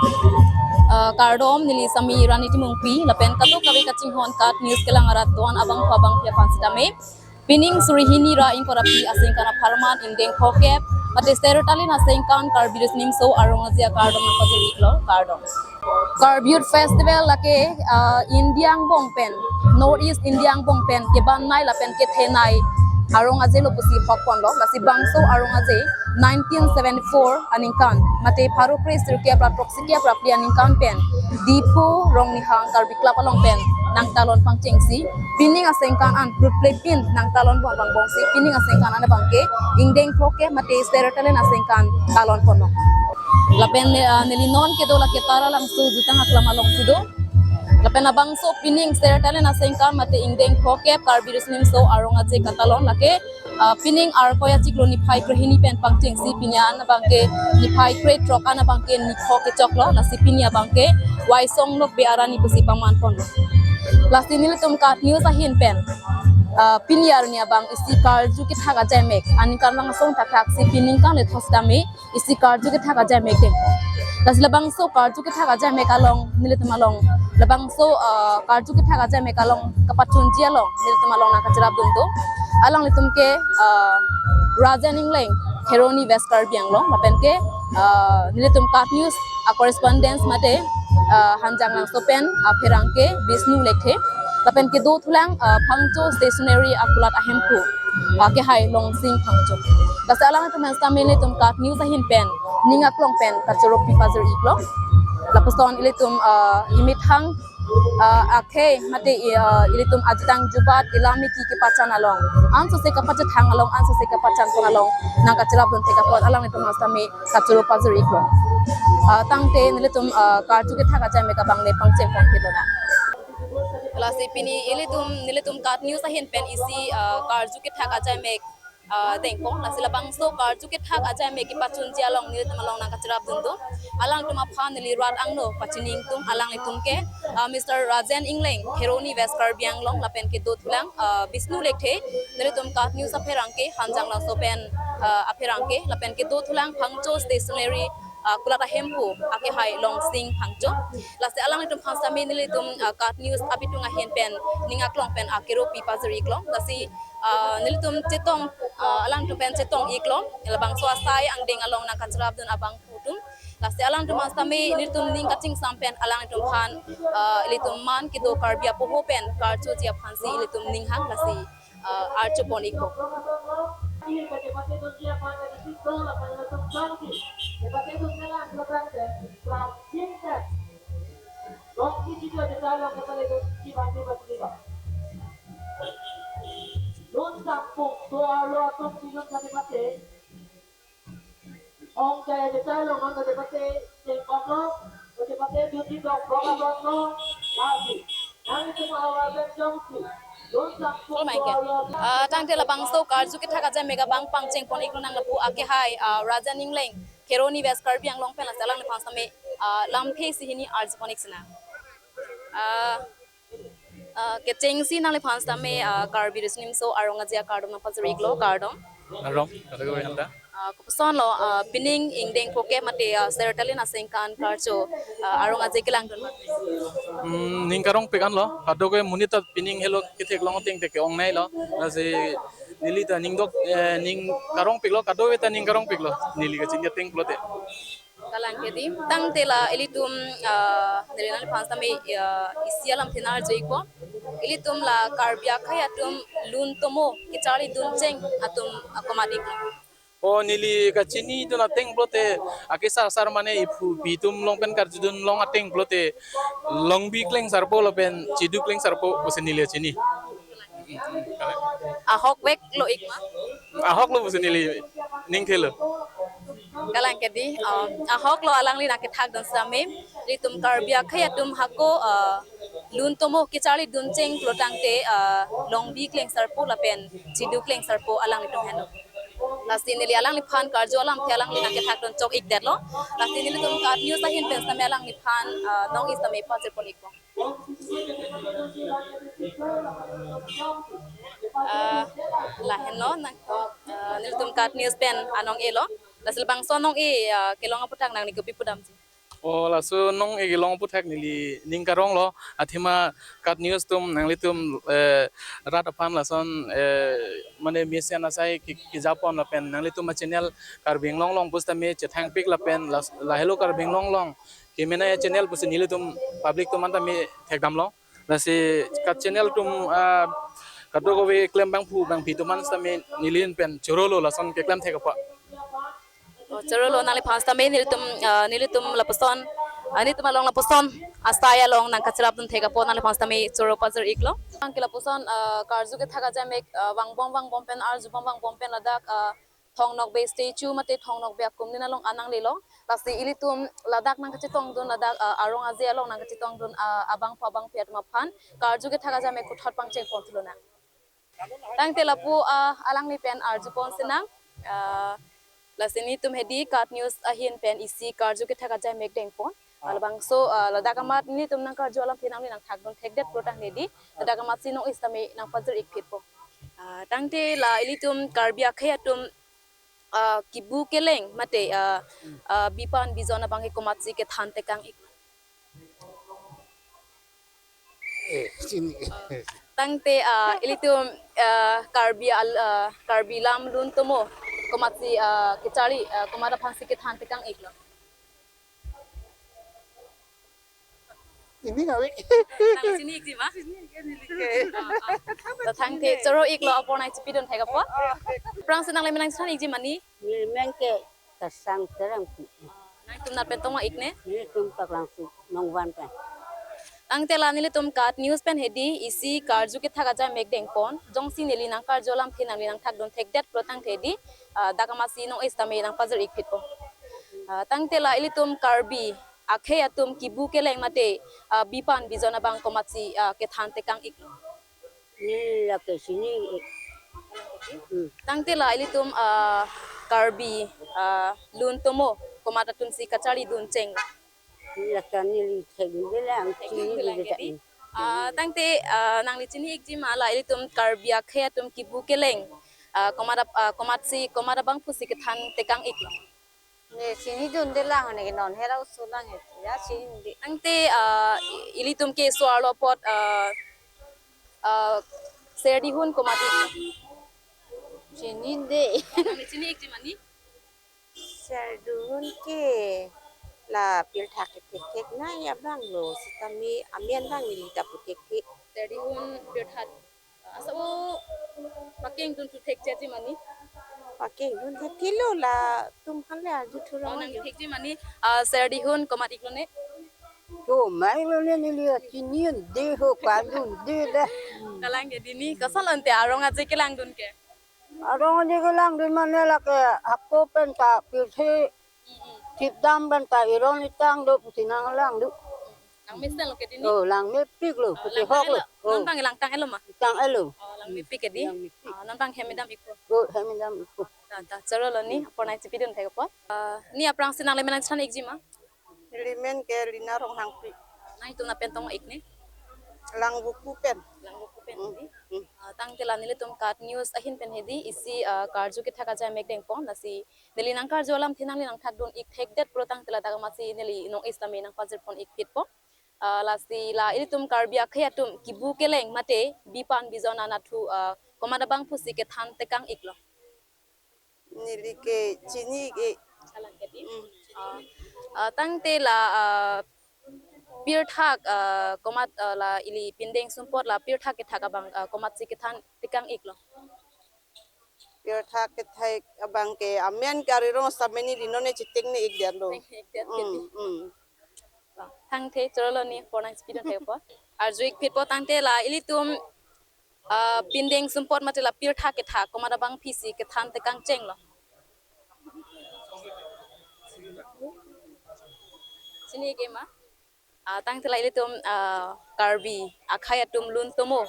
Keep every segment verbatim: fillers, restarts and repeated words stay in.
Uh, kardom, neli Sami Rani Timungpi, lapen kadokave kachinghon KAT News kelang arat do-an abangphu abangphi aphan sitame. Pining suri hini ra ingkoi ra phli aningkan apharman ingdeng phokep, mate Seri Talent aningkan Karbi Riso Nimso Arong Aje akardom nangpajir-iklo, kardom. Karbi Youth Festival lake, uh, India angbong pen, North East India angbong pen kebanai lapen kethenei Arong Aje lo pusi hokponlo, lasi bangso Arong Aje nineteen seventy-four aningkan, mate pharo kre sirkep ra throksi kep ra phli aningkan pen Diphu Rongnihang Karbi Club along pen nangtalon pangchengsi, pining aningkan an prutplepin nangtalon bong bang bongsi, pining aningkan an abangke ingdeng phokep mate Seri Talent aningkan talonponlo. Lapen, eh, neli non kedo lake Taralangso jutang aklam alongsi do. Lapen labangso pining Seri Talent aningkan mate ingdeng phokep Karbi Riso Nimso Arong Aje katalon lake, ah, pining Arkoi achiklo niphai krehini pen pangchengsi pini an abangke niphai krethrok an abangke niphok kechoklo, lasi pini abangke Waisong Nokbe Arni pusi pamanponlo. Lasi nelitum KAT News ahin pen, ah, pini arni abang isi karju kethak ajaimek, aningkan lang asong thakthak si pining kang le thos tame isi karju kethak ajaimek deng. Lasi labangso karju kethak ajaimek along, nelitum along, labangso, ah, karju kethak ajaimek along kapachunji along nelitum along nangkachirapdun do. Alanglitum ke, ah, Rajen Engleng, Kheroni, West Karbi Anglong, lapen ke, ah, nelitum KAT News a-correspondent mate, ah, Hanjanglangso pen apherangke Bisnu Lekthe, lapen kedo thulang, ah, Phangcho Stationery akulat ahemphu, ah, kehai Longsing Phangcho. Lasi alanglitum aphan sitame nelitum KAT News ahin pen ning aklong pen kachoro pipajir-iklo. Lapuson ilitum, ah, imethang, ah, akhei mate i-, ah, ilitum ajutang jubat ilamiki kepachan along, ansose kapachethang along, ansose kapachanpon along nangkachirapdun thek apot alanglitum aphan sitame kachoro pajir-iklo. Ah, tangte nelitum, ah, karju kethak ajaimek abang le pangchengpon kelonang. Lasi pini ilitum, nelitum KAT News ahin pen isi, ah, karju kethak ajaimek, ah, dengpon. Lasi labangso karju kethak ajaimek kepachunji along nelitum along nangkachirapdun do. Alangtum aphan neli rat angno pachini ingtung, alanglitum ke, ah, Mister Rajen Engleng, Kheroni, West Karbi Anglong, lapen kedo thulang, ah, Bisnu Lekthe, nelitum KAT News apherangke, Hanjanglangso pen, ah, apherangke, lapen kedo thulang Phangcho Stationery, ah, kulat ahemphu, akehai Longsing Phangcho. Lasi alanglitum aphan sitame nelitum, ah, KAT News abitung ahin pen ning aklong pen akero pipajir-iklo. Lasi, ah, nelitum chetong, ah, alangtum pen chetong-iklo, labangso asai angdeng along nangkachirapdun abangphu atum. Lasi alangtum aphan sitame nelitum ning kachingsam pen alangtum aphan, ah, ilitum man kedo Karbi apoho pen karjuji aphansi ilitum ning hang, lasi, ah, arjupon-ikpo. Kolmaike. Ah, tangte labangso karju kethak ajaimek abang pangchengpon-ik lonang lapu akehai, ah, Rajen Engleng, Kheroni, West Karbi Anglong pen, lasi alangliphan sitame, ah, lamthe isi hini arjupon-ik sinang. Ah, ah, kechengsi nangliphan sitame, ah, Karbi Riso Nimso Arong Aje akardom nangpajir-iklo, kardom. Kardom, kardom, kardom. Ah, kopuson lo, ah, pining ingdeng phokep mate, ah, Seri Talent aningkan karju, ah, Arong Aje kelangdun ma? Hmm, ning karongpik anlo, kadokave monit ta pining helo ketheklong ateng te ke-ong neilo, lasi neli ta ning dok, eh, ning karongpiklo, kadokave ta ning karongpiklo, neli kachini ateng pulote. Kalang ke di, tangte la ilitum, ah, neli nangliphan sitame, ah, isi alamthe nang-arju-ikpo. Ilitum la Karbi akhei atum lun tomo kecharlidun cheng atum, ah, komat-ik? O, neli kachinidun ateng pulote, akesar sar mane iphu pi atum along pen karjudun long ateng pulote, longbi klengsarpo lapen chidu klengsarpo pusi neli kachini. Ahokvek lo-ik ma? Ahok lo pusi neli ning thelo. Kalang ke di, um, ahok lo, alangli nangkethakdun sitame, ilitum Karbi akhei atum hako, uh, lun tomo kecharlidun cheng pulo tangte, uh, longbi klengsarpo lapen chidu klengsarpo alanglitum henlo. Lasi neli alangliphan karju alamthe alangli nangkethakdun chok-ikdetlo. Lasi nelitum KAT News ahin pen sitame alangliphan, uh, nong-i sitame pajirpon-ikpo. Ah, lahenlo nang, ah, nelitum KAT News pen anong-elo. Lasi labangso anong-e, ah, kelong aphuthak nangli kopi pudamji? Oh, laso nong-ik long aphuthak neli ning karonglo, athema KAT News atum nanglitum, eh, rat aphan lason, eh, mane mesen asai ki-, kejapon lapen nanglitum a-channel Karbi Anglong along pusitame chethangpik lapen las-, lahelo Karbi Anglong along kemenei a-channel pusi nelitum public atum anta me thekdamlo. Lasi KAT channel atum, ah, kadokave klem abangphu abangphi atum an sitame neli pen chorolo lason keklem thek apot. Oh, chorolo nangliphan sitame nelitum, ah, nelitum lapuson, ah, nelitum along lapuson asai along nangkacherapdun thek apot nangliphan sitame choro pajir-iklo. Nangke lapuson, ah, karju kethak ajaimek, ah, vangbom vangbom pen arjubom vangbom pen ladak, ah, Thong Nokbe statue mate Thong Nokbe akumlin along an nanglelo. Lasi ilitum ladak nangkachetongdun ladak, ah, arong aje along nangkachetongdun, ah, abangphu abangphi atum aphan karju kethak ajaimek puthot pangchengpon thulonang. Tangte lapu, ah, alangli pen arjupon sinang, ah, lasi nelitum hedi KAT News ahin pen isi karju kethak ajaimek dengpon. Ah, labangso, ah, ladak amat nelitum nangkarju alamthe nangli nangthakdun thekdet pro tangte hedi, ladak amatsi nong-ik sitame nangpajir-ikphitpo. Ah, tangte la ilitum Karbi akhei atum, ah, kibu keleng mate, ah, ah, bipan bijon abangke komatsi kethan tekang-ik? Eh, chini. Tangte, ah, ilitum, ah, Karbi al-, ah, Karbi lam lun tomo komatsi, ah, kacharli, ah, komat aphansi kethan tekang-iklo? Chini kave. Nangli chini-ikji ma? Chini-ik neli ke. Ah, ah. To tangte choro-iklo apor nangchipidun thek apot. Aphrangsi nangli men nangchethan-ikji ma ni? Neli men ke Kasang Terangpi. Ah, nangtum nat pen tong-ik ne? Nelitum Paklangsuk Nongvan pen. Tangte la nelitum KAT News pen hedi isi karju kethak ajaimek dengpon. Jongsi neli nangkarju alamthe nangli nangthakdun thekdet pro tangte hedi, ah, dak amatsi nong-ik sitame nangpajir-ikphitpo. Ah, tangte la ilitum Karbi akhei atum kibu keleng mate, ah, bipan bijon abang komatsi, ah, kethan tekang-iklo? Neli lake chini-ik. Hmm. Tangte la ilitum, ah, Karbi, ah, lun tomo komat atumsi kacharlidun cheng? Lake neli thekdunde lang, chini-ikdunde lang ke di. Ah, tangte, ah, nangli chini-ikji ma la ilitum Karbi akhei atum kibu keleng, ah, komat ap-, ah, komatsi, komat abangphusi kethan tekang-iklo? Ne chinidunde lang, ne ke non hera usu lang he. Ya chinide. Tangte, ah, i-, ilitum keso arlo apot, ah, ah, Serdihun komat-ik? Chinide. Nangli chini-ikji ma ni? Serdihun ke la pirthak kethekthek nai abanglo, sitame amen abang neli ta puthekthe. Serdihun pirthak. Asa o pakengdun thu thekji ma ni? Pakengdun thekthelo, latum aphan le arju thu. Oh, rong nang ajo. Thekji ma ni, ah, Serdihun komat-iklo ne? Komat-iklo ne, neli chinidunde ho, kangdunde le. Kalang ke di ni, koson ante arong aje kelangdun ke? Arong aje kelangdun mane lake hako pen ta pirthe, mm-mm, thipdam pen ta iron itang do pusi nanglangdun. Nangmesenlo ke di ni? Oh, langmepiklo, ah, pusi langtang hoklo. Elo. Oh. Non abang langtang-elo ma? Tang-elo. Oh, langmepik ke di? Langmepik. Ah, non abang hem-idam-ikpo. Oh, hem-idam-ikpo. Ta, ta, chorolo ni, apor nangchipidun thek apot. Ah, ni aphrangsi nangli men nangchethan-ikji ma? Neli men ke Lina Ronghangpi. Nangtum nat pen tong-ik ne? Langvoku pen. Langvoku pen, hmm, di? Hmm. Ah, tangte la nelitum KAT News ahin pen hedi isi, ah, karju kethak ajaimek dengpon, lasi neli nangkarju alamthe nangli nangthakdun-ik thekdet pro tangte ladak amatsi neli nong-ik sitame nangpajirpon-ikphitpo. Ah, lasi la ilitum Karbi akhei atum kibu keleng mate bipan bijon anatthu, ah, komat abangphusi kethan tekang-iklo? Neli ke chini-ik. Kalang ke di? Mm. Ah, ah, tangte la, ah, pirthak, ah, komat, ah, la ili pindeng sumpot la pirthak kethak abang, ah, komatsi kethan tekang-iklo? Pirthak kethak abang ke amen ke ari rong sitame neli non ne chetengne-ikdetlo. Chetengne-ikdet ke di? Mm, mm. Tangte chorolo ni, apor nangchipidun thek apot. Arju-ikphitpo tangte la ilitum, ah, pindeng sumpot mate la pirthak kethak komat abangphisi kethan tekang chenglo? Chini-ik ma? Ah, tangte la ilitum, ah, Karbi akhei atum lun tomo,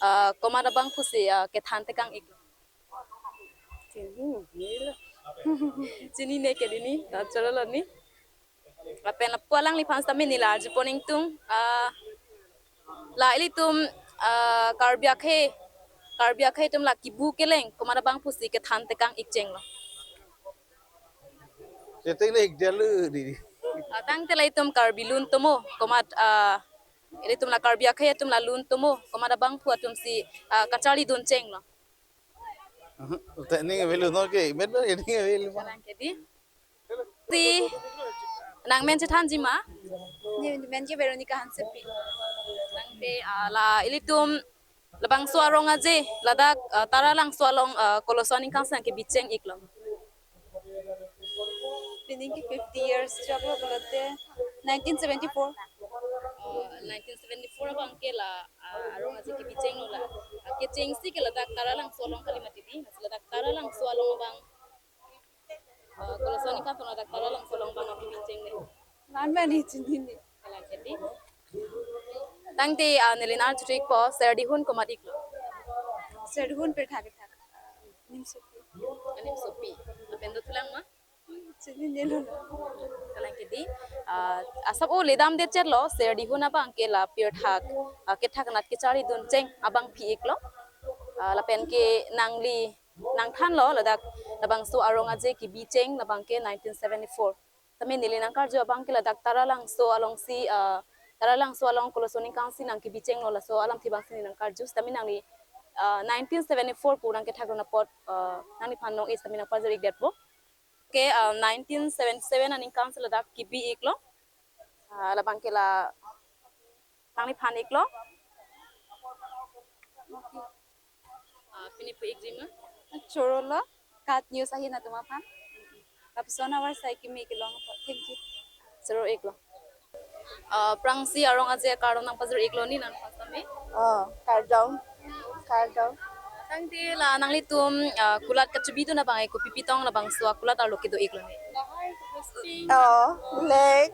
ah, komat abangphusi, ah, kethan tekang-iklo? Chinine ke di ni, ta chorolo ni. Lapen lapu alangliphan sitame neli arjupon ingtung, ah, la ilitum, ah, Karbi akhei, Karbi akhei atum la kibu keleng komat abangphusi kethan tekang-ik chenglo? Chetengne-ikdetlo di. Ah, tangte la itum Karbi lun tomo, komat, ah, ilitum la Karbi akhei atum la lun tomo, komat abangphu atum si, ah, kacharlidun chenglo. Te ning avelo no ke, met ba ning avelo ma. Kalang ke dei. Si nangmen chethanji ma? Ne men ke Veronica Hansepi. Tangte, ah, la ilitum labangso arong aje, ladak, ah, Taralangso along, ah, koloso aningkan si nangkebi cheng iklo? Pining ke fifty years chaplo pulote nineteen seventy-four. Ah, nineteen seventy-four abang ke la, ah, arong aje kebi chenglo la. Ah, kechengsi ke ladak Taralangso along kali mati dei, lasi ladak Taralangso along abang, ah, koloso aningkan tong ladak Taralangso along abang kebi cheng ne. Lan mani chinine. Kalang ke dei. Tangte, ah, neli nang chutrik po, Serdihun komat iklo? Serdihun pirthak kethak. Nimsopi. Nimsopi. Lapen dothulang ma? Chininelo. Kalang ke dei. Ah, asap o ledamde chetlo, Serdihun abang ke la pirthak, ah, kethak anat kacharlidun cheng abangpi iklo. Ah, lapen ke nangli nangthanlo ladak labangso arong aje kebi cheng labang ke nineteen seventy-four. Tame neli nangkarju abang ke ladak Taralangso alongsi, ah, Taralangso along koloso aningkan si nangkebi chenglo, laso alamthe abang si neli nangkarju. Tame nangli, ah, nineteen seventy-four pu nangkethakdun apot, ah, nangliphan nong-e tame nangpajir ikdetpo. Ke, ah, nineteen seventy-seven aningkan si ladak kebi iklo. Ah, labang ke la nangliphan iklo. Ah, pini pu ikji ma? Chorolo, KAT News ahin atum aphan. Lapuson avarsai kimi kelong apot. Thank you. Choro iklo. Ah, aphrangsi arong aje akardom nangpajir iklo ni nang pasami? Oh, kardom. Kardom. Tangte la nanglitum, ah, kulat kachebidun abang e kopi pitong labangso akulat arlo kedo iklo ni? Oh, lek,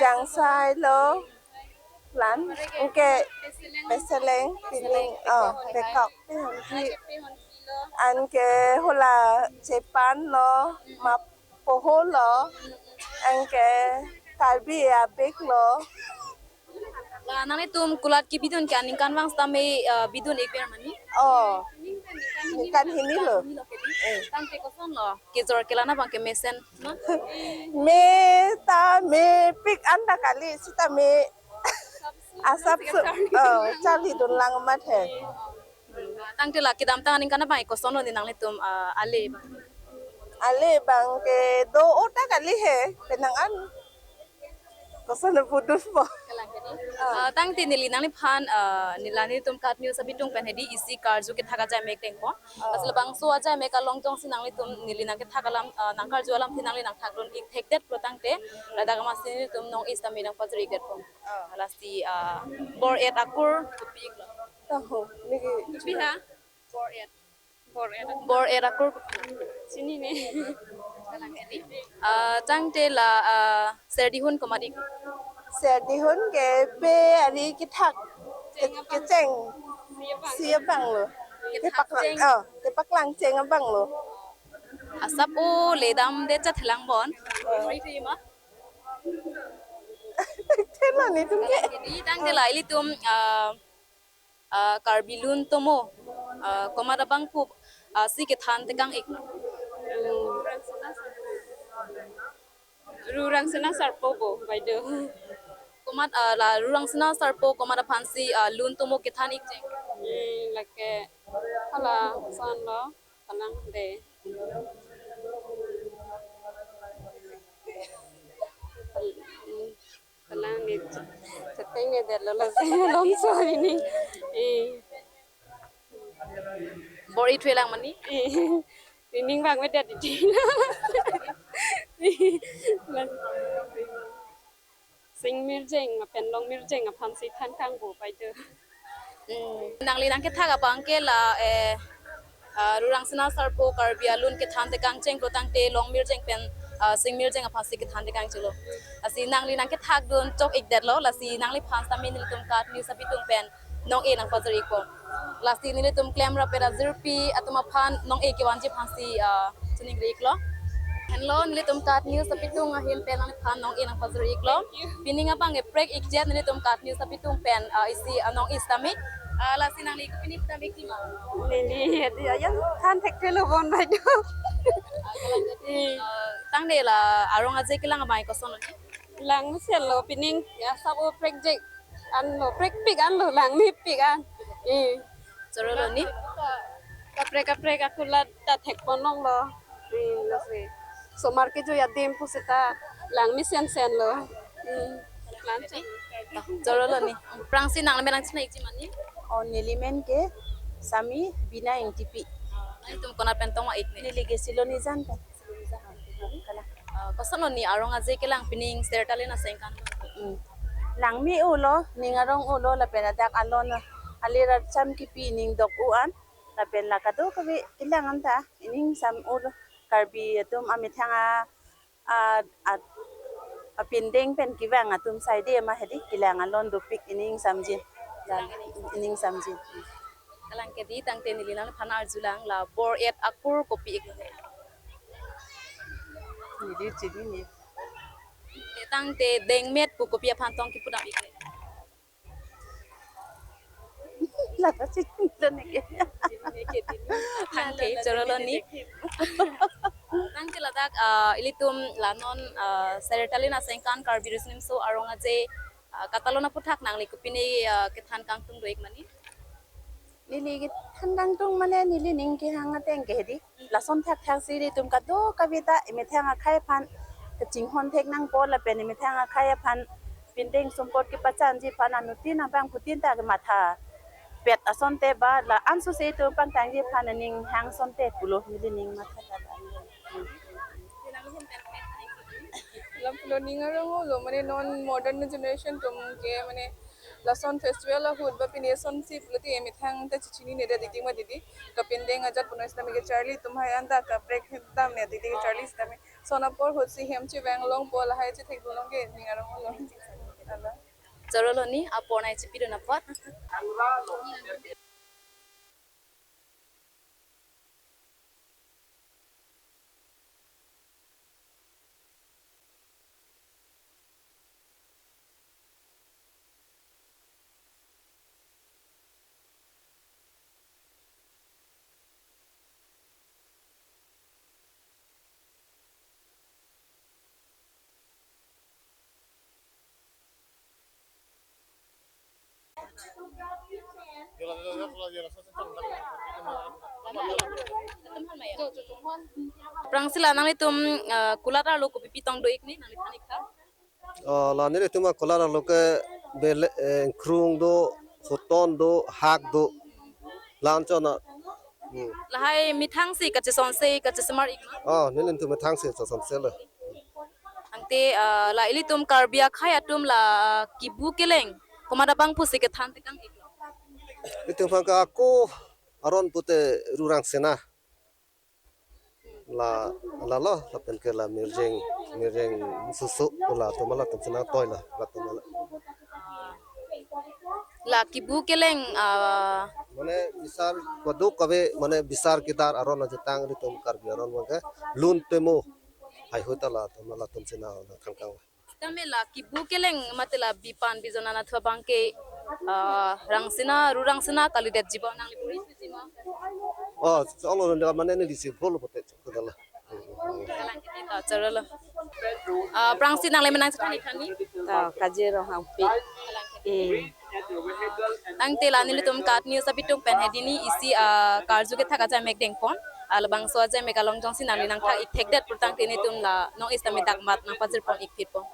jangsai lo. Plan, anke peseleng, pining, oh, bekok, pehonji. Anke hala chepan lo, mapoho lo, anke Karbi abeg lo. La nanglitum kulat kebidun ke aningkanvang sitame, eh, bidun ikver mani? Oh, ningkan hini lo. Eh. Tangte kosonlo kejor kelang abang ke mesen ma? Me ta mepik anta kali, sitame asapso, oh, charlidun lang amat he. Tangte la kedamtang aningkan abang kosonlo ni nanglitum, ah, ale abang? Ale abang ke do-o ta kali he, penang an. Koson budus po. Kalang ke dei. Ah, tangte neli nangliphan, ah, neli nanglitum KAT News abitung pen hedi isi karju kethak ajai mek dengpo. Pas labangso ajai mek along jongsi nanglitum neli nangkethak alam, ah, nangkarju alamthe nangli nangthakdun ik thekdetlo tangte, ladak amatsi nelitum nong-e sitame nangpajir ikdetpo. Lasi, ah, bor-et akur kopi iklo? Taho, niki. Kopi ha? Bor-et. Bor-et. Bor-et akur kopi? Chinine. Ah, tangte la, ah, Serdihun komat ik? Serdihun ke pe ari kethak. Cheng abang. Kecheng. Si abang. Si abang lo. Kethak cheng. Kepaklang, oh, kepaklang cheng abang lo. Asap o ledamde chat helang bon. Oh. Ri ri ma? Thela ni tum ke. Kalang ke dei, tangte la ilitum, ah, ah, Karbi lun tomo, ah, komat abangphu, ah, si kethan tekang ik? Rurang Sena Sarpo bo, baideo. Komat, ah, la Rurang Sena Sarpo komat aphansi, ah, lun tomo kethan ik cheng? Hmm, lake hala son lo, palang de. Palang ne ch-, cheteng ne det lo lasi longso ini. Eh. Bor-i thulang mani? Eh. Pining bang me det di. Sing mirjeng, apen long mirjeng, aphansi than kang bo pai tu. Hmm. Nangli nangkethak abang ke la, eh, ah, Rurang Sena Sarpo Karbi alun kethan tekang cheng pulo tangte long mirjeng pen, ah, sing mirjeng aphansi kethan tekang chelo. Lasi nangli nangkethakdun chok ikdetlo, lasi nangliphan sitame nelitum KAT News abitung pen nong-e nangpajir ikpo. Lasi nelitum klemrap pen ajirpi atum aphan nong-e kevanji aphansi, ah, chiningri iklo. Henlo nelitum KAT News abitung ahin pen nangliphan nong-e nangpajir iklo. Pining abang eprek ikjet nelitum KAT News abitung pen, ah, isi, ah, nong-e sitame. Ah, lasi nangli pini sitame kima? Neli, ya, ya, ya, than thekthelo bon bai do. Ah, kalang ke dei, ah, tangte la arong aje kelang abang koson lo ni? Langmesen lo pining ya sabo prekjek anlo prekpik anlo langmepik an. Eh. Chorolo ni? Kaprek kaprek akulat ta thekpon longlo. Hmm, lasi. Somar kejo adim pusita langmesen sen lo. Hmm. Langmesen. Chorolo ni. Aphrangsi nang menang china ikji mani? Oh, neli men ke Sami Bina Ingtipi. Nangtum konat pen tong ma ik ni? Neli ke Silonijan pen. Kalang. Ah, koson lo ni arong aje kelang pining Sertalin asengkan? Hmm. Langme-o lo, ning arong-o lo, lapen ladak alon alir acham kipi ning dok-o an, lapen la kadokave kelang anta ining sam-o lo, Karbi atum amethang a, a, a, apindeng pen kevang atum saide ma hedi kelang alon dopik ining samjin. Lang, ining samjin. Kalang ke di tangte neli nangphan arjulang la bor-et akur kopi ik? Neli chinine. Te tangte dengmet pu kopi aphan tong kipu dam ik? Lata chinine ke. Aphan ke chorolo ni. Tangte ladak, ah, ilitum la non, ah, Sertalin asengkan Karbi Riso-Nimso Arong Aje, ah, katalon aputhak nangli kopine, ah, kethan kangtung do ik mani? Neli kethan kangtung mane neli ning kehang ateng ke hedi. Lason thakthak si ilitum kadokave ta emethang akhei aphan kachinghon thek nangpo lapen emethang akhei aphan pindeng sumpot kepachanji aphan anuttin abangphutin ta kematha pet asonte ba la ansose itum pangtangji aphan aning hang asonte pulo neli ning matha ta. Lam pulo ning arong-o lo mane non modern generation atum ke mane lason festival ahut ba pine asonsi pulote emethang ta chichinine det titi ma didi. Kapindeng ajat puno sitame kecharli atum hai anta kaprek dam ya didi kecharli sitame. Lason apor ahut si hem chevang longpo lahai chethekdun long ke ning arong-o lo. Ala. Chorolo ni apor nangchipidun apot. Aphrangsi la nanglitum, eh, kulat arlo kopi pi tong do ik ni nangliphan ik tha? Oh, la nelitum akulat arlo ke bele, eh, krung do, hoton do, hak do. La-an chona. Hmm. Lahai methang si kachesonse, kachesemar ik ma? Oh, nelitum methang si chesonse lo. Tangte, ah, la ilitum Karbi akhei atum la kibu keleng komat abangphu si kethan tekang ik? Ilitum aphan ke ako aron pute Rurang Sena. La, lalo, lapen ke la Mirjeng, Mirjeng Susu, la atum latum sena toi la, latum la. La kibu keleng, ah, mane bisar kadokave, mane bisar kedar aron ajutang ilitum Karbi aron abang ke lun temo. Hai hui ta latum, latum sena la kangkang. Tame la kibu keleng mate la bipan bijon anatthu abang ke, ah, Rang Sena, Rurang Sena kalidetji ba nangli buri siji ma? Oh, solo ronde mane neli si bhol pote chok dala. Kalang ke ta chorolo. Ah, aphrangsi nangli menang chethan ik tha ni? Ta Kaje Ronghangpi. Eh. Tangte la nelitum KAT News abitung pen hedi ni isi, ah, karju kethak ajaimek dengpon. Ah, labangso ajaimek along jongsi nangli nangthak ik thekdet pulotangte nelitum la non sitame dak mat nangpajirpon ik phitpon.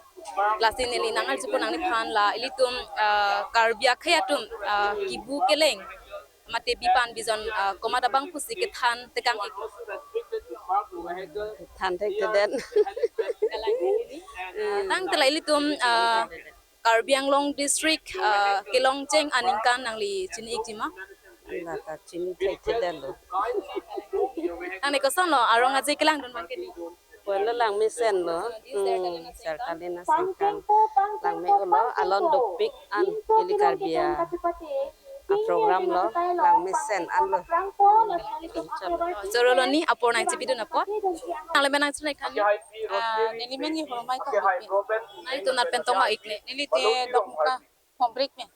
Lasi neli nang arjupon nangliphan la ilitum, ah, Karbi akhei atum, ah, kibu keleng mate bipan bijon, ah, komat abangphu si kethan tekang ik? Than thekthedet. Kalang ke di. Ah, tangte la ilitum, ah, Karbi Anglong District, ah, kelongcheng aningkan nangli chini ikji ma? Lata chini thekthedet lo. Nangli koson lo arong aje kelangdun abang ke ni? Pulo langmesen lo. Hmm, Sertalin asengkan. Langme-o lo, alon dopik an ili Karbi a, a program lo, langmesen an lo. Chorolo ni apor nangchipidun apot. Nangli menang chethan ik tha ni? Ah, neli men ni Hormai Kangpikpi. Nangli konat pen tong ma ik ni? Neli te Dokmoka, Hongprik pen.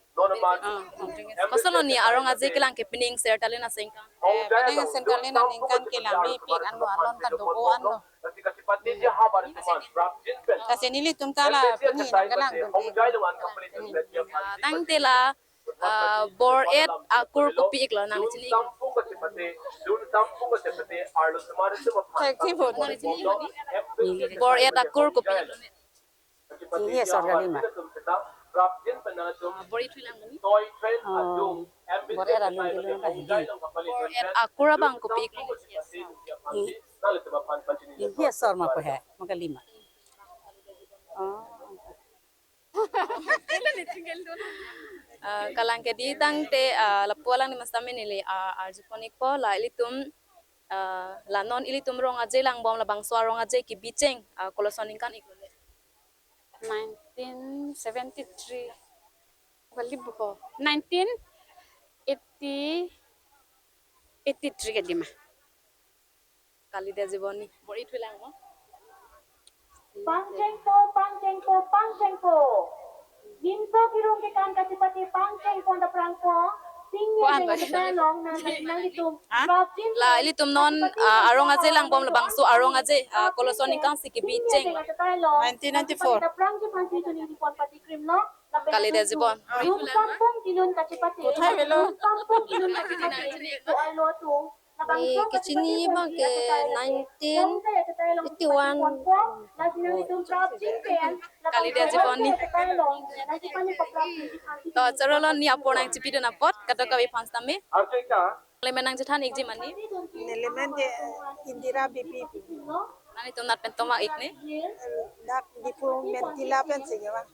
Ah, Hongprik. Koson lo ni arong aje kelang ke pining Sertalin asengkan? Eh, pining Sertalin aningkan ke langmepik an lo, alon ta do-o an lo. Lasi nelitum ta la pini nangkelang dun. Ah, tangte la, ah, bor-et akur kopi-iklo nangli chini? Thekthip ho. Nangli chini? Bor-et akur kopi-iklo ne? Inghi asor kalima. Ah, bor-et thulang mani? Oh, bor-et alun kelun abang inghi. Bor-et akur abang kopi-iklo? Inghi. Inghi asor ma po he, ma kalima. Oh. Ah, kalang ke di tangte, ah, lapu alang ni mas tame neli, ah, arjupon-ikpo la ilitum, ah, la non ilitum rong aje langbom labangso arong aje kebi cheng, ah, koloson ningkan-iklo ne? Nineteen seventy-three. Kali buho. Nineteen eighty, eighty-three ke di ma. Kalidet jibon ni. Bor-et thulang mo? Pangchengpo, pangchengpo, pangchengpo. Nimso kirung kekan kachipate pangchengpon aphrangpo. Singni. Kuan deng ba? Achetai along nang, nanglitum. Ha? Prapjin. La ilitum non, ah, arong aje langbom labangso arong aje, ah, koloson ningkan si kebi cheng? Singni deng achetai along. Nineteen ninety-four. Kachipate aphrang chephan si chuning dipon patikrim lo. Kalidet jibon. Dum sampung kilun kachipate. Kothai velo. Dum sampung kilun kachipate. Ko arlo atum. Eh, kechini abang ke nineteen eighty-one. Kalidet jibon ni. To, chorolo ni apor nangchipidun apot, kadokave aphan sitame. Nangli men nangchethan-ikji mani? Neli men ke Indira Bipi. Nanglitum nat pen toma-ik ne? Dak Diphu Mentila pensi ke bang.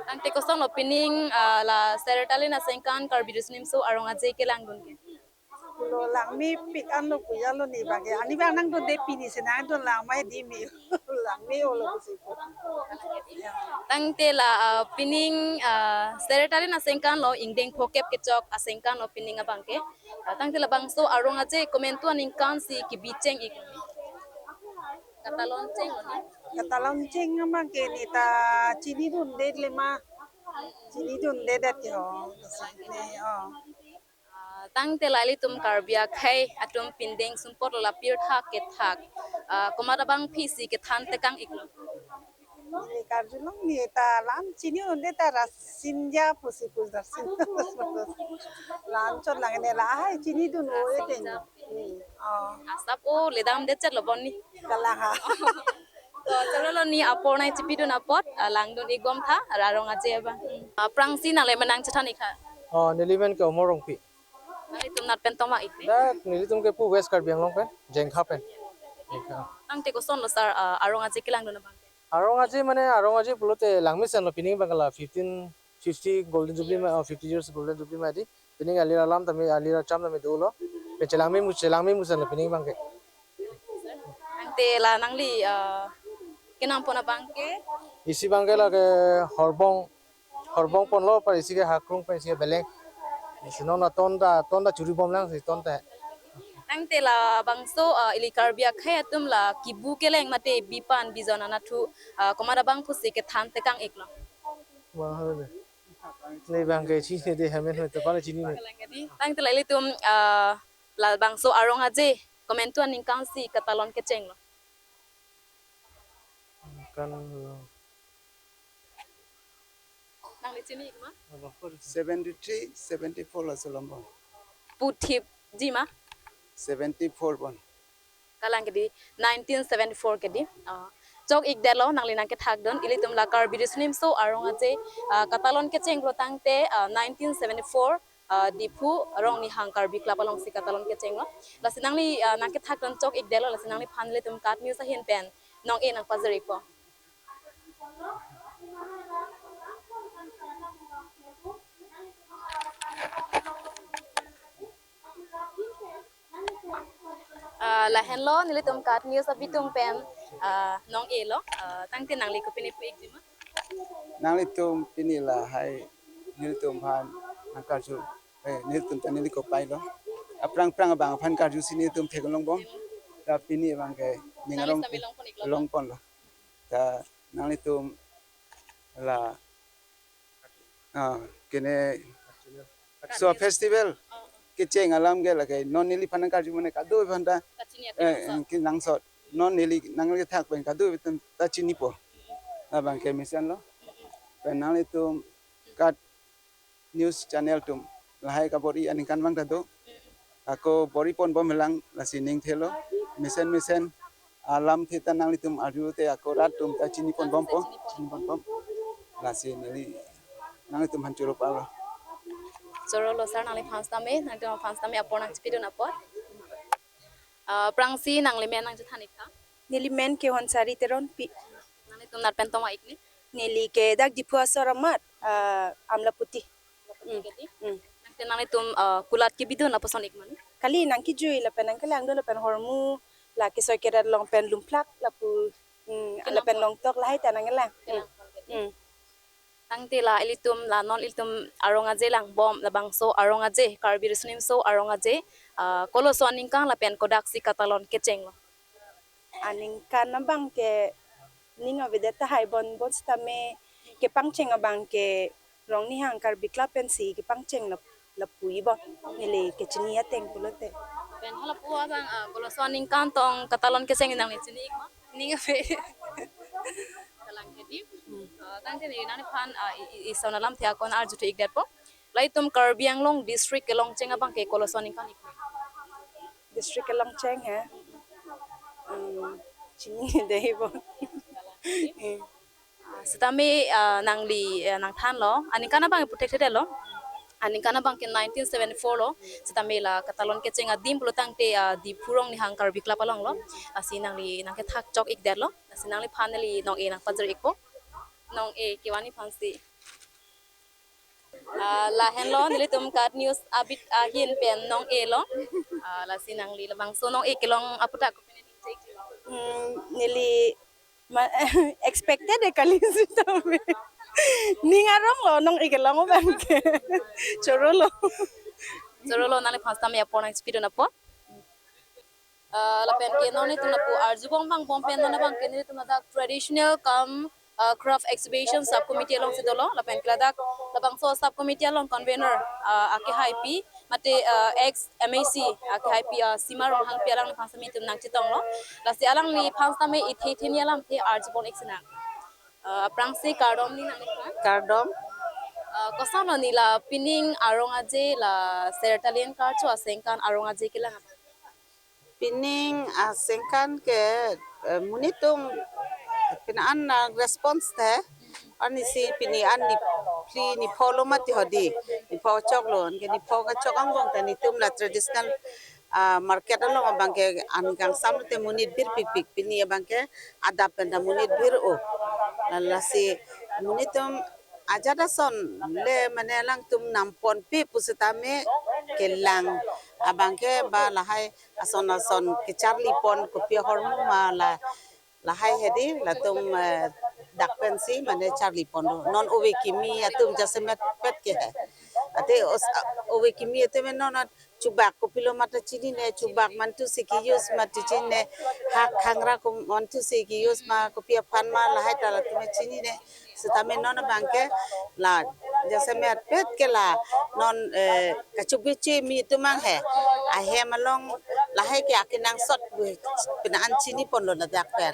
Tangte kosonlo pining, ah, la Seri Talin Asengkan Karbi Riso Nimso Arong Aje kelangdun ke? Pulo langmepik anlo pu jalo ni abang ke. Ani abang nangdunde pini si nangdun langme di mi. Langme-olo pusi pu. Tangte la, ah, pining, ah, Seri Talin Asengkan lo, ingdeng phokep kechok asengkan lo pining abang ke. Ah, tangte labangso arong aje komantu aningkan si kebi cheng-ik? Katalon cheng lo ni? Katalon cheng abang ke neta chinidunde le ma. Chinidunde det ke ho. Ne, oh. Ah, tangte la ilitum Karbi akhei atum pindeng sumpot lo la pirtha kethak, ah, komat abangphi si kethan tekang-iklo? Neli karjulong neta la-an chinidunde ta Rasinja pusi pu Rasin. La-an chot lang ne lahai chinidun o-e deng. Hmm, oh. Asap o ledamdetchet lo bon ni. Kalang ha. To, chorolo ni apor nangchipidun apot, ah, langdun-ikbom tha, arong aje abang. Ah, aphrangsi nangli men nangchethan-ik tha. Oh, neli men ke Omor Rongpi. Nanglitum nat pen toma-ik ne? Dak nelitum ke pu West Karbi Anglong pen, Jengkha pen. Jengkha. Tangte kosonlo sir, ah, arong aje kelangdun abang ke? Arong aje mane, arong aje pulote langmesen lo pining abang ke la fifteen fifty Golden Jubilee ma, oh, fifty years Golden Jubilee ma di. Pining alir alam tame, alir acham tame dolo. Pen chelangme mu, chelangme musen lo pining abang ke. Tangte la nangli, ah, kenangpon abang ke? Isi abang ke la ke horbong, horbong ponlo, par isi ke hakrung, par isi ke beleng. Isi non la ton ta, ton ta churibom lang si ton ta. Tangte labangso, ah, ili Karbi akhei atum la kibu keleng mate bipan bijon anatthu, ah, komat abangphu si kethan tekang-iklo? Wah, hal ne. Ne abang ke chinine de, hemen hemen to pala chinine. Tangte la ilitum, ah, labangso arong aje komantu aningkan si katalon kecheng lo? Kan, nangli chini-ik ma? Seventy-three, seventy-four lo sulombo. Puthip ji ma? Seventy-four bon. Kalang ke di, nineteen seventy-four ke di. Ah, chok-ikdetlo nangli nangkethakdun, ilitum la Karbi Riso Nimso Arong Aje, ah, katalon kecheng pulo tangte, ah, nineteen seventy-four, ah, Diphu Rongnihang Karbi Club alongsi katalon kechenglo. Lasi nangli, ah, nangkethakdun chok-ikdetlo, lasi nangliphan ilitum KAT News ahin pen nong-e nangpajir-ikpo. Ah, lahenlo nelitum KAT News abitung pen, ah, nong-elo, ah, tangte nangli kopine pu-ikji ma? Nanglitum pini lahai nelitum aphan nangkarju, eh, nelitum ta neli kopai lo. Aphrang aphrang abang aphan karjusi nelitum theklongbom. Ta pini abang ke ning arong nangli sami longpon-iklo, longponlo. Ta nanglitum la, ah, kene so festival, oh, oh, kecheng alam ke lake non neliphan nangkarju mane kadokave aphan ta, kachini atum, eh, langsot, eh, kenangsot. Non neli nangli thak pen kado atum ta chinipo. Labang ke mesen lo. Pen nanglitum KAT News Channel atum lahai kabor-i aningkan abang ta do. Ako bor-i ponbom helang, lasi ning thelo. Mesen mesen alamthe ta nanglitum arju te ako rat atum ta chini ponbompo, chini ponbom. Lasi neli nanglitum aphan choro palo. Choro lo sir, nangliphan sitame, nanglitum aphan sitame apor nangchipidun apot. Ah, aphrangsi nangli men nangchethan ik tha? Neli men ke Honsari Teronpi. Nanglitum nat pen tong-ik ni? Neli ke dak Diphu asor amat, ah, Amlaputi. Amlaputi. Hmm. Nangte nanglitum, ah, kulat kebidun lapuson ik ma ni? Kali nangkejui lapen nangkelang do lapen hormu la kesoi kerat along pen lumplak lapu, hmm, lapen longtok lahai ta nangkelang. Kelang. Hmm. Tangte la ilitum la non ilitum arong aje langbom, labangso arong aje, Karbi Riso-Nimso arong aje, ah, koloso aningkan lapen kodaksi katalon kecheng lo? Aningkan abang ke ning avedet tahai, bon bon sitame kepangcheng abang ke Rongnihang Karbi Club pensi kepangcheng lap lapu-i bon, neli kechini ateng pulote. Pen halapu abang, ah, koloso aningkan tong katalon kecheng nangli chini ik ma? Ning ave. Kalang ke di. Hmm. Ah, tangte neli nangliphan, ah, i, i, ison alamthe ako nang-arjuthu ik detpo. La itum Karbi Anglong district kelongcheng abang ke koloso aningkan ik ma? District kelongcheng he. Hmm, chinine dei bon. Hmm. Ah, sitame, ah, nangli, ah, nangthanlo. Aningkan abang pu thekthe detlo. Aningkan abang ke nineteen seventy-four lo. Sitame la katalon kecheng adim pulo tangte, ah, Diphu Rongnihang Karbi Club along lo. Lasi nangli nangkethak chok ik detlo. Lasi nangliphan neli nong-e nangpajir ikpo. Nong-e kevan-i aphansi. Ah, lahenlo nelitum KAT News abit ahin pen nong-e lo. Ah, lasi nangli labangso nong-e kelong aputhak kopine ning chek-iklo? Hmm, neli ma expected de kali sitame. Ning arong lo nong-e kelong abang ke. Choro lo. Choro lo, nangliphan sitame apor nangchipidun apot. Ah, lapen ke non itum lapu arjubom vangbom pen non abang ke nelitum ladak traditional cum, ah, craft exhibition sub committee alongsi dolo, lapen ke ladak labangso sub committee along convener, ah, akehaipi mate, ah, ex MAC akehaipi, ah, Sima Ronghangpi alangliphan sitame itum nangchetonglo. Lasi alangliphan sitame ithe theni alamthe arjupon ik sinang. Ah, aphrangsi kardom ni nangliphan. Kardom. Ah, koson lo ni la pining arong aje la Sertalin Karcho asengkan arong aje kelang abang? Pining asengkan ke, eh, monit atum pini an nang response te. Anisi pini an niphli nipho lo mati hodi. Nipho chok lo, anke nipho kachok angbong te nelitum la traditional, ah, market along abang ke an kangsam te monit birpikpik, pini abang ke adap pen ta monit bir-o. La lasi monit atum ajat ason le mane alangtum namponpe pusitame kelang abang ke ba lahai ason ason kecharlipon kopi ahormu ma la lahai hedi latum, eh, dak pensi mane charlipon do. Non ove kimi atum jasemet pet ke he. Ate os-, ove kimi atum non chubak kopilo mata chinine, chubak mantu si ke-use mati chinine, hak hangra ko mantu si ke-use ma kopi aphan ma lahai ta latum chinine. Sitame non abang ke la jasemet pet ke la non, eh, kachubichi mi atum mang he. Ahem along lahai ke akenangsot pini an chiniponlo ladak pen.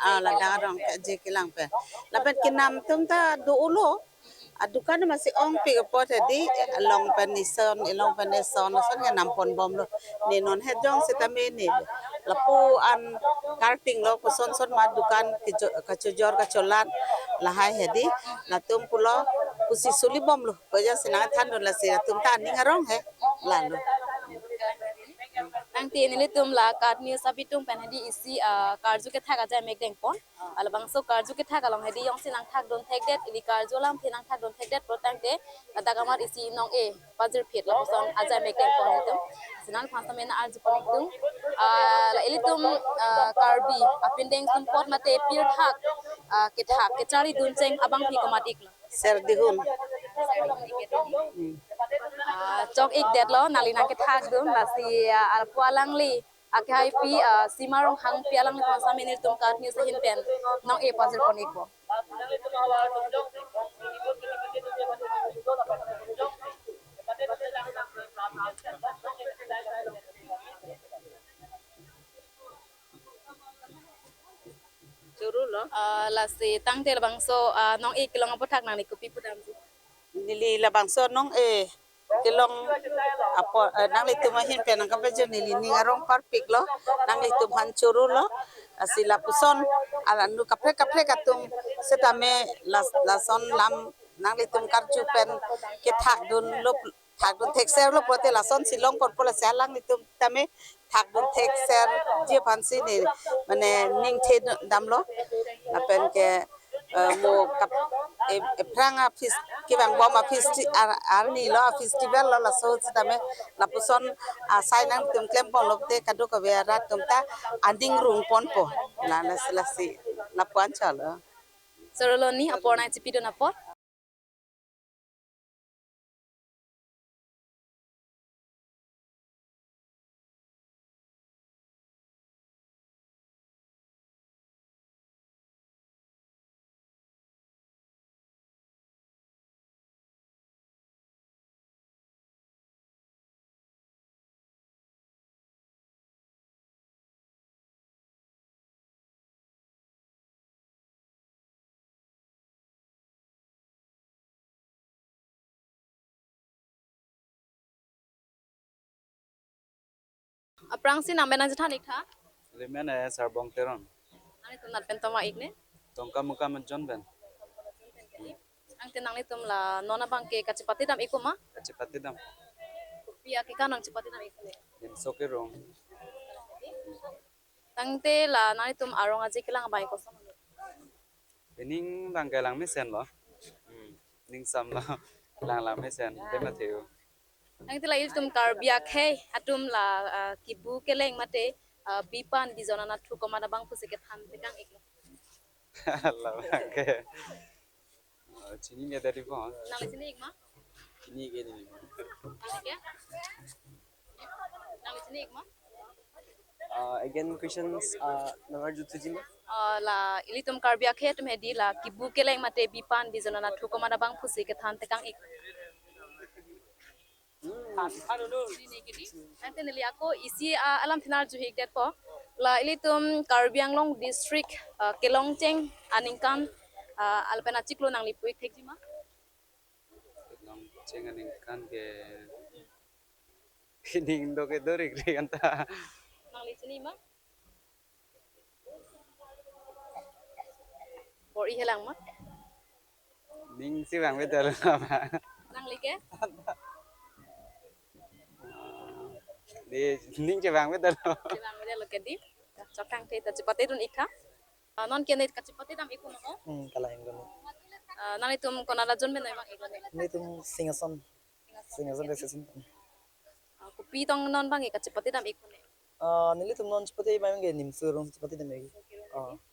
Ah, ladak arong ke je kelang pen. Lapen kenam atum ta do-olo. Adukan masi ongpik apot hedi, along pen ison, along pen ison, ison ke namponbomlo. Ne non he jong sitame ne lapu an karting lo, koson son ma dukan kejo-, kachojor kacholat lahai hedi, latum pulo pusi sulibomlo. Ko ja sinang thandun lasi latum ta aning arong he lalo. Tangte nelitum la KAT News abitung pen hedi isi, ah, karju kethak ajai mek dengpon. Ah, labangso karju kethak along hedi jongsi nangthakdun thekdet, ili karju alamthe nangthakdun thekdet pulo tangte, ah, dak amat isi nong-e pajirphit lapuson ajai mek dengpon itum. Sinang phan sitame nang-arjupon itum. Ah, la ilitum, ah, Karbi apindeng sumpot mate pirthak, ah, kethak kecharlidun cheng abangpi komat iklo? Serdihun. Hmm. Ah, chok ik detlo, nangli nangkethakdun, lasi, ah, lapu alangli akehaipi, ah, Sima Ronghangpi alangliphan sitame nelitum KAT News ahin pen nong-e pajirpon ikpo. Ah, lasi tangte labangso, ah, nong-e kelong aputhak nangli kopi pudamji? Neli labangso nong-e kelong apor, eh, nanglitum ahin pen nangkapajir neli ning arong parpiklo, nanglitum aphan chorolo, lasi lapuson, ala nu kaprek kaprek atum setame las-, lason lam nanglitum karju pen kethakdunlo, thakdun thekserlo pulote lasonsi long ponpo, lasi alanglitum tame thakdun thekserji aphansi ne, mane ning the damlo. Lapen ke, eh, mo kap-, eh, ephrang a fes-, kevangbom a festi-, ar-, arnilo, a festival lo, laso setame lapuson asai nangtum klem ponlo te kadokave arat atum ta aning rung ponpo. La, lasi, lasi lapu-an chalo. Chorolo ni, apor nangchipidun apot. Aphrangsi nangmen nangchethan ik tha? Neli men eh Sarbong Teron. Nangtum nat pen toma ik ne? Tongka Muka Majon pen. Tangte nanglitum la non abang ke kachepatedam ik ma? Kachepatedam. Kopi akeka nangchepatedam ik ne? Nimso Kerung. Tangte la nanglitum arong aje kelang abang koson? Pining abang kelang mesenlo. Hmm. Ning samlo. Kelang lang mesen. Dema theu. Tangte la ilitum Karbi akhei atum la, ah, kibu keleng mate, ah, bipan bijon anatthu komat abang pusi kethan tekang iklo? Labang ke. Oh, chini ke tadi po. Nangli chini ik ma? Chini ke tadi po. Nangli ke? Nangli chini ik ma? Uh, again, questions, uh, nang arju thuji ma? Uh, la ilitum Karbi akhei atum hedi la kibu keleng mate bipan bijon anatthu komat abang pusi kethan tekang ik. Hmm. Tangte neli ako isi, ah, alam thinarju ik detpo. La ilitum Karbi Anglong district, ah, kelongcheng aningkan, ah, lapen achiklo nangli pu ik thekji ma? Kelongcheng aningkan ke pining do ke dorik ri anta. Nangli chini ma? Bor-i helang ma? Ning si vangvedet lo ma. Nangli ke? Di ning si vangvedet lo. Si vangvedet lo ke di. Chok tangte ta chepatedun ik tha. Ah, non ke ne kachepatedam ik ko no? Hmm, kalang ko no. Ah, nanglitum konat ajon pen nangvang ik ko ne? Nelitum Singhason. Singhason Singhason ke di. Singhason. Ah, kopi tong non abang ke kachepatedam ik ko ne? Ah, nelitum non chepate abang ke Nimso Kerung chepatedam ik. Nimso Kerung. Ah. Di.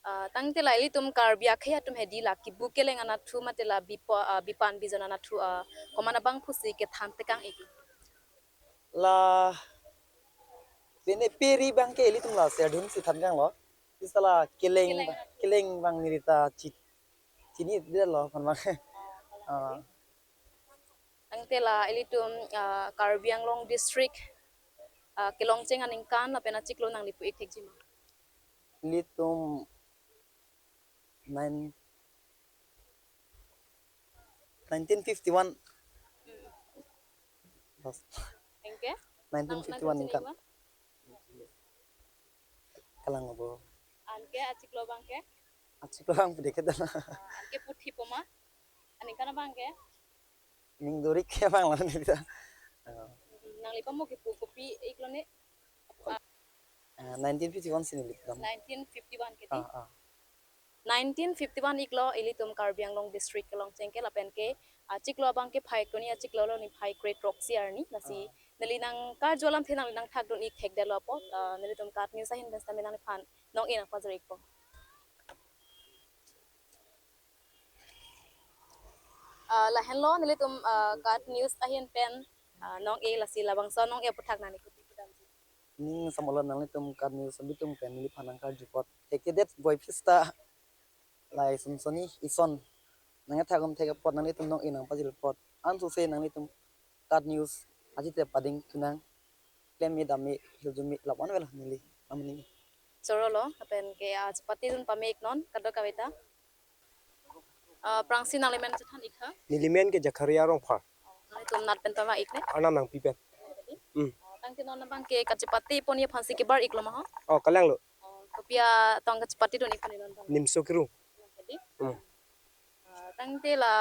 Ah, tangte la ilitum Karbi akhei atum hedi la kibu keleng anatthu mate la bipo-, ah, bipan bijon anatthu, ah, komat abang pusi kethan tekang ik? La pene peri abang ke ilitum la serdun si than kanglo. Seta la keleng, keleng, keleng abang neli ta chi-, chinidetlo aphan abang. Ah. Tangte la ilitum, ah, Karbi Anglong district, ah, kelongcheng aningkan lapen achiklo nangli pu ik thekji ma? Ilitum nine, nineteen fifty-one. Hmm. Bas. Anke? Nineteen fifty-one nang, nang ningkan. Kalang abo. Anke achiklo abang ke? Achiklo abang pede ke dana. Ah, anke pu thippo ma? Aningkan abang ke? Ning dorik ke abang lang neli ta. Ah. Nangli pamo kipu kopi iklo ne? Ah, nineteen fifty-one si neli pudam. Nineteen fifty-one ke di? Ah, ah. Nineteen fifty-one iklo ilitum Karbi Anglong district kelongcheng ke lapen ke achiklo abang ke phai kroni achiklo lo, niphai krethrok si arni, lasi. Ah. Neli nangkarju alamthe nangli nangthakdun ik thekdetlo apot, ah, nelitum KAT News ahin pen sitame nangliphan nong-e nangpajir ikpo. Ah, lahenlo nelitum, ah, KAT News ahin pen, ah, nong-e, lasi labangso nong-e aputhak nangli kopi pudamji? Ning samolo nanglitum KAT News abitum pen neliphan nangkarju apot. Thekthe det boi phista. Lai Sonsoni ison. Nangkethak un thek apot nanglitum nong-e nangpajir apot. Ansose nanglitum KAT News ajite pading tunang. Klem me dam me hiljum me lapu-an vel neli. Amni. Choro lo, lapen ke, ah, chepatedun pame-iknon, kadokave ta. Ah, aphrangsi nanglimen chethan-ik tha? Nelimen ke Jakharia Rongphar. Nanglitum nat pen toma-ikne? Arnam Nangpi pen. Hmm. Ah, tangte non abang ke kachepate ponji aphansi kebar-iklo ma ho? Oh, kalang lo. Oh, kopi atong kachepatedun-ik pon non abang? Nimso Kirung. Jadi? Hmm. Ah, tangte la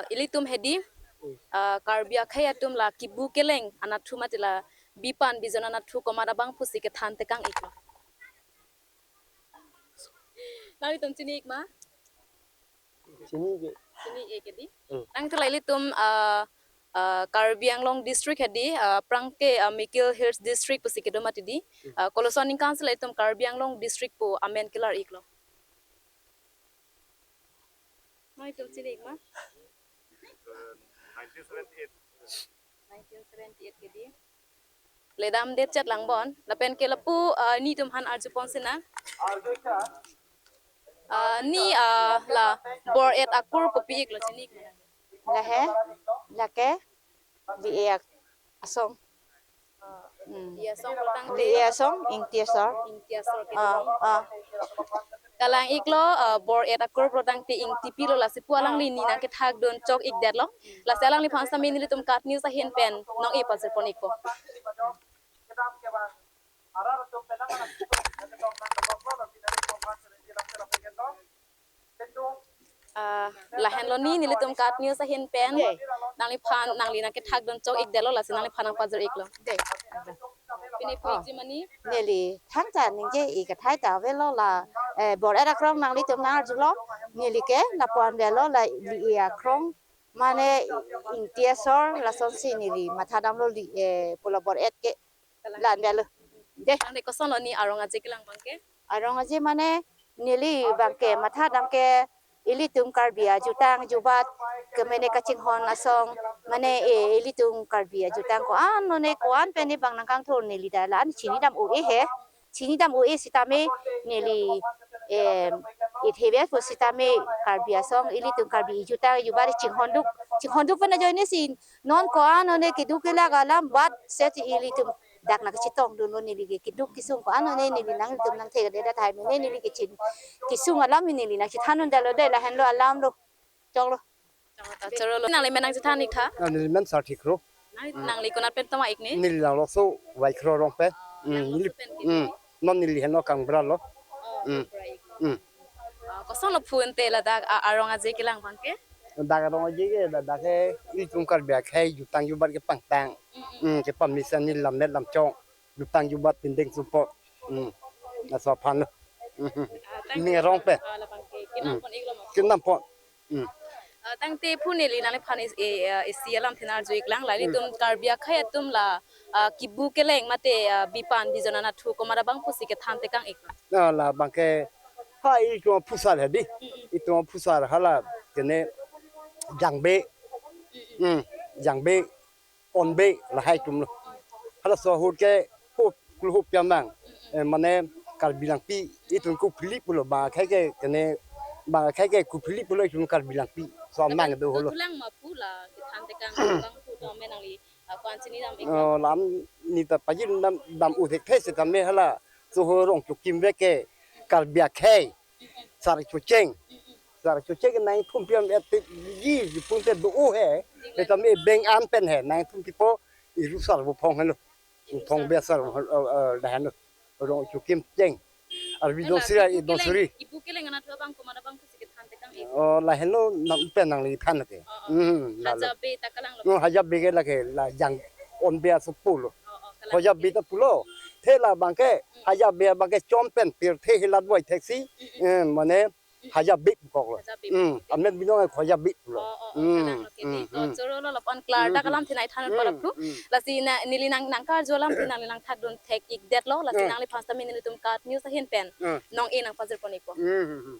ilitum hedi, Hmm. ah, Karbi akhei atum la kibu keleng anatthu mate la bipan bijon anatthu komat abang pusi kethan tekang-iklo? Nanglitum chini-ik ma? Chini-ik. Chini-ik hedi. Hmm. Tangte la ilitum, ah, ah, Karbi Anglong district hedi, ah, aphrang ke, ah, Mikir Hills district pusi kedo mati di. Hmm. Ah, koloso aningkan si la ilitum Karbi Anglong district pu amen kelar-iklo? Nanglitum chini-ik ma? Nineteen seventy-eight. Nineteen seventy-eight hedi. Le damde chet lang bon. Lapen ke lapu, ah, netum aphan arju pon sinang. Ah, ne, ah, la bor-et akur kopi-iklo, chini-ik ma? Lahe, lake, li-e asong. Ah, Hmm. Ingti asong pulo tangte? Li-e asong, Ingti asor. Ingti asor ke Ah, dong. Ah. Kalang-iklo, ah, bor-et akur pulo tangte Ingtipi lo, lasi pu alangli ne nangkethakdun chok-ikdetlo. Lasi alangliphan sami nelitum KAT News ahin pen nong-e pajir pon-ikpo. Ah, lahenlo ne nelitum KAT News ahin pen, nangliphan, nangli nangkethakdun chok-ikdetlo, lasi nangliphan nangpajir-iklo. Dei. Pini pu Oh. ikji ma ne? Neli thangta ningje-ik athai ta avelo la, eh, bor-et akrong nanglitum nang-arjulo, neli ke lapu-an avelo la li-e akrong, mane Ingti asor, lasonsi neli matha damlo li, eh, pulo bor-et ke. Kalang. La-an avelo. Dei. Tangte kosonlo ne arong aje kelang abang ke? Arong aje mane neli abang ke matha dam ke ilitum Karbi ajutang jubat ke mane kachinghon asong mane, eh, ilitum Karbi ajutang ko-an lone ko-an pen ne bang nangkangthur neli ta la-an chini dam-o-e he. Chini dam-o-e sitame neli, em, ithebe pu sitame Karbi asong ilitum Karbi ijutang jubat chinghonduk. Chinghonduk pen ajoine si non ko-an lone keduk kelak alam bat se ilitum dak nangkachetongdunlo neli ke keduk kesung ko-an lone neli nanglitum nangthekthe tahai mene neli kechin kesung alam neli nangchethandundetlo dei lahenlo alamlo. Choklo. Choro lo. Nanglimen nangchethan-ik tha? Ah, nelimen Sarthi Kro. Nang, Hmm. nangli konat pen toma-ikne? Neli Langloso Vaikro rong pen. Ah, Hmm, Langloso neli, pen ke? Hmm. Non neli henlo Kangbra lo. Oh, Hmm. Kangbra-ik. Hmm. Ah, kosonlo phu ante ladak, ah, arong aje kelang abang ke? Dak arong aje ke, dak, dak ke ilitum Karbi akhei jutang jubat kepangtang. Mm, mm. Hmm, kepamesen ne lammet lamchong. Jutang jubat pindeng supo. Hmm. Laso aphan lo. Hmm. Ah, tang Ning arong pen. Ah, labang ke, kenam Hmm. pon-iklo ma? Kenam pon. Hmm. Ah, tangte phu neli nangliphan is, eh, eh, isi alamthe nang-arju-iklang, la Hmm. ilitum Karbi akhei atum la, ah, kibu keleng mate, ah, bipan bijon anatthu komat abang pusi kethan tekang-iklo? Ah, labang ke, ha, itum aphusar hedi. Mm, mm. Itum aphusar hala kene jangbe. Mm, mm. Hmm, jangbe, onbe lahai atumlo. Halaso ahut ke hup, kulu hup piamang. Eh, mane Karbi Langpi, itum Kuphli pulo, bang akhei ke kene, bang akhei ke Kuphli pulo, itum Karbi Langpi. So amang do holo. Thulang ma phu la kethan tekang abang phu tame nangli, ah, ko-an chini dam-ik? Oh, la-an ne ta pajir dam, dam-o thekthe sitame hala, so ho Rongchukim vek ke Karbi akhei. Sar Chocheng. Sar Chocheng nangtum piam et ji jipun te do-o he. He tame beng an pen he nangtum pipo iru sar bo phong helo. Phong be sar, eh, eh, lahenlo. Rongchukim cheng. Arbi Hala, donsiri, ibu keleng, donsiri. Ibu keleng anatthu abang komat abang pusi kethan tekang-ik? Oh, lahenlo nang pen nangli than ke. Oh, oh. Hmm, lalo. Haja be ta kalanglo. No, haja be ke lake la jang onbe aso pulo. Oh, oh, kalang. Haja be ta pulo. The labang ke, Hmm. haja be abang ke chom pen pirthe hilat boi theksi. Hmm, hmm. Eh, mane, Haja be pu koklo. Haja be. Hmm, amen binong haja be pulo. Oh, oh, oh, Hmm, kalanglo ke hmm, di. Oh, hmm. Choro lo lapu-an klardak Hmm, alamthe nangthan hmm, pon aphu. Hmm. Lasi na, neli nang, nangkarju alamthe nangli nangthakdun thek-ikdetlo. Lasi Hmm. nangliphan sami nelitum KAT News ahin pen Hmm. nong-e nangpajir pon-ikpo. Hmm, hmm, hmm.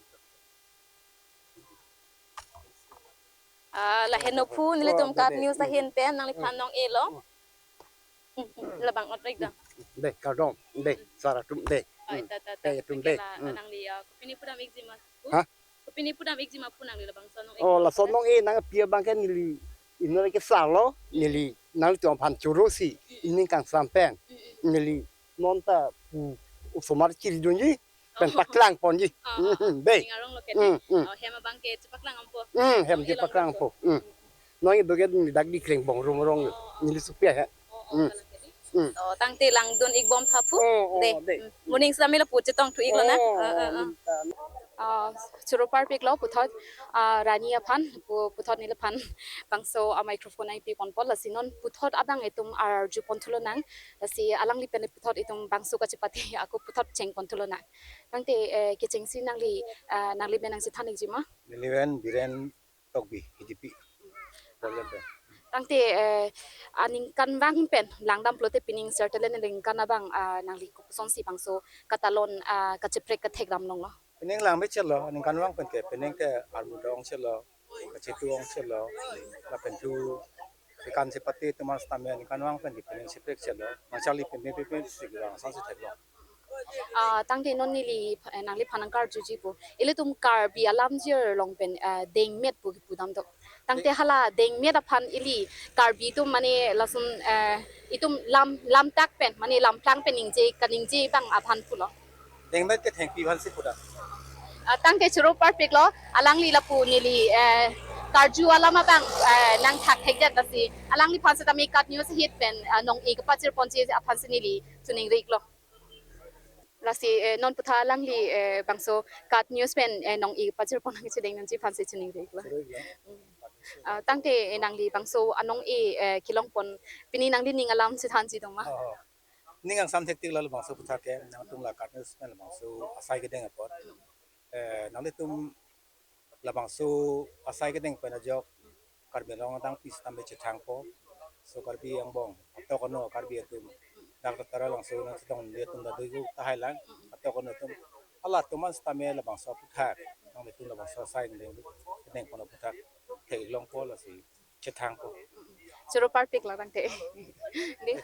Ah, lahenlo phu nelitum Oh, KAT dei. News ahin pen nangliphan Hmm. nong-elo. Hmm. Hmm, hmm, labang otrek dam. Dei, kardom, dei, Hmm. sar atum, dei. Ai, Hmm. ta, ta, ta. Dei, atum, Oke dei. Lah, Hmm. nangli, ah, kopine pudam-ikji ma phu? Ha? Kopine pudam-ikji ma phu nangli labangso nong-e? Oh, laso nong-e nangpi abang ke neli, inore ke sar lo, Hmm. neli, nangtum aphan choro si, Hmm. ining kangsam pen, Hmm, hmm. neli, non ta pu osomar chiridunji, Pen paklang ponji. Oh, oh, oh. Hmm, dei. Ning arong lo ke. Hmm, hmm. Oh, hem abang ke chepaklang ampo. Hmm, hem chepaklang ampo. Hmm. Nonke dogen dak di krengbong rum rong. Oh, oh. Neli supi ya. Oh, oh, hmm. Kalang ke di. Hmm. Oh, tangte langdun ik bom tha pu. Oh, oh, dei. Dei. Hmm. Mo ning sami lapu chetong thu ik lo na. Oh, oh, oh, oh. Minta. Ah, choro parpik lo puthot, ah, Rani aphan, pu-, puthot neliphan bangso a microphone nangpi ponpo, lasi non puthot abang itum arju pon thu lonang, lasi alangli pen puthot itum bangso kachepate ako puthot cheng pon thu lonang. Tangte, eh, kechengsi nangli, eh, nangli men nangchethan ikji ma? Neli men Biren Tokbi, Hidipi. Problem pen. Tangte, eh, aningkanvang pen langdam pulote pining sertelen ningkan abang, ah, nangli kopusonsi bangso katalon, ah, kacheprek kathek dam longlo? Pining lang me chelo, aningkanvang pen ke, pining ke armudong chelo, kachetu ong chelo, lapen thu kekan chepate teman stamia aningkanvang pen ke pining cheprek chelo, nangcharli pen pen pen pen si vang san si thek lo. Ah, tangte non neli, eh, nangliphan nangkarjuji pu. Ilitum Karbi alam jir long pen, eh, dengmet pu kipu dam do. Tangte hala dengmet aphan ili Karbi atum mane lason, eh, itum lam, lam tak pen, mane lamplang pen ningje, kaningje abang aphan pulo. Dengmet ke thengpi aphan si pu dam. Ah, tangte choro parpik lo, alangli lapu neli, eh, karju alam abang, eh, nangthak thekdet lasi. Alangliphan setame KAT News ahit pen, eh, nong-e kepachir ponji aphan si neli choningri iklo. Lasi, eh, non puthot alangli, eh, bangso KAT News pen, eh, nong-e pachir pon nangchedeng nangji aphan si choningri iklo. Choro iklo. Mm. Ah, tangte, eh, nangli bangso anong-e, eh, kelong pon pini nangli ning alam chethanji dong ma? Oh. Ning angsam thektik lo labangso puthot ke nangtum la KAT News pen labangso asai kedeng apot. Eh, nanglitum labangso asai kedeng pen ajok Karbi Anglong adang pi sitame chethangpo. So Karbi angbong atok ano Karbi atum dak ta tara langso nangchetong neli atum ta dui tahai lang atok ano atum. Halatum an sitame labangso aputhak nanglitum labangso asai kedeng, kedeng pon aputhak theklongpo lasi chethangpo. Choro parpik lo tangte. Dei.